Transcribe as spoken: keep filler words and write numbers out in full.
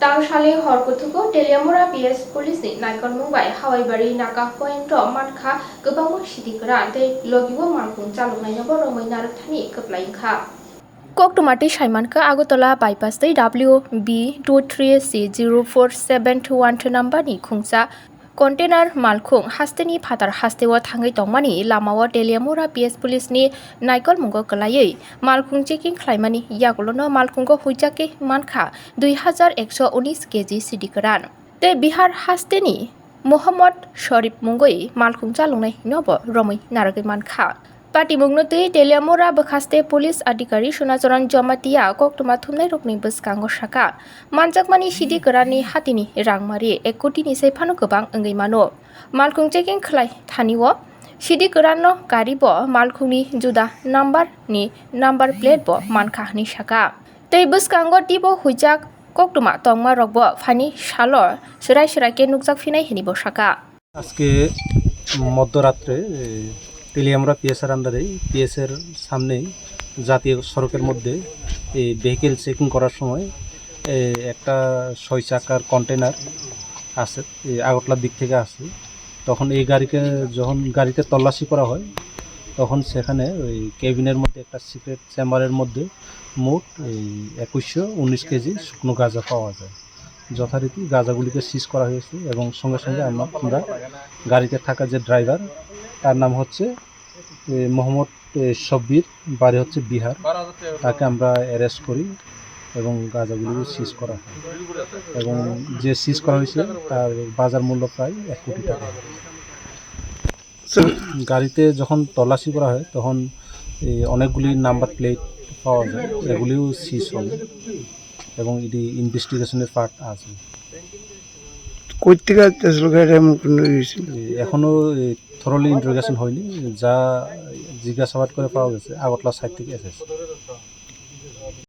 Tal sale hor kuthugo Teliamura P S Police ni naikolmung bai Hawaibari Naga Point o mankha kwbangma sidi kwran tei logi o malkhung chaloknaino bo romwi narwk thani kwplai wngkha. Koktwma twi saimankha Agartala bypass tei W B two three C zero four seven two one two number ni khungsa container malkhung hasteni phatar hasteo thangwi tongmani lamao Teliamura P S Police ni naikolmungo kwlaiwi malkhung checking khlaimani yagulono malkhungo huijak khe mankha dui hajar ekso unis K G sidi kwran. Tei Bihar hasteni Mohammad Sharif mungwi malkhung chaloknai hino bo romwi narwgwi mankha. Patimungno twi Teliamura bwkhaste police adhikari Sunacharan Jamatia koktwma thumnairokni bwskango saka, manjakmani sidi kwranni hatini rangmari ek kotini sai phano kwbang wngwi mano. Malkhung checking khlai thanio sidi kwranno gari bo malkhungni juda number ni number plate bo mankha hwnwi saka. Tei bwskango teibo huijak koktwma tongma rokbo phani salo swrai swrai khe nukjak phinai hwnwi bo saka. আজকে মধ্যরাত্রে, এ, তেলিয়ামুড়া পিএসআর আন্ডারে পিএসআর সামনেই জাতীয় সড়কের মধ্যে এই vehicle checking করার সময়, এ, একটা ছয় চাকার কন্টেনার আছে, এই আগরতলার দিক থেকে আসে। তখন এই গাড়িকে, যখন গাড়িতে তল্লাশি করা হয়, তখন সেখানে ওই কেবিনের মধ্যে একটা সিক্রেট চেম্বারের মধ্যে মোট এই একুশশো উনিশ কেজি শুকনো গাঁজা পাওয়া যায়। যথারীতি গাঁজাগুলিকে সিজ করা হয়েছে এবং সঙ্গে সঙ্গে আমরা, আমরা গাড়িতে থাকা যে ড্রাইভার, তার নাম হচ্ছে, এ, মোহাম্মদ, এ, শব্বির, বাড়ি হচ্ছে বিহার। তাকে আমরা অ্যারেস্ট করি এবং গাঁজাগুলিও সিজ করা হয়। এবং যে সিজ করা হয়েছে, তার বাজার মূল্য প্রায় এক কোটি টাকা। গাড়িতে যখন তল্লাশি করা হয়, তখন এই অনেকগুলি নাম্বার প্লেট পাওয়া যায়, এগুলিও সিজ হবে এবং এটি ইনভেস্টিগেশনের পার্ট আছে। কই থেকে আসলে গাড়িটা এমন কোনো ইয়ে ছিল? এই এখনো এই থরোলি ইন্টারোগেশন হয়নি, যা জিজ্ঞাসাবাদ করে পাওয়া গেছে আগরতলা সাইড থেকে এসেছে।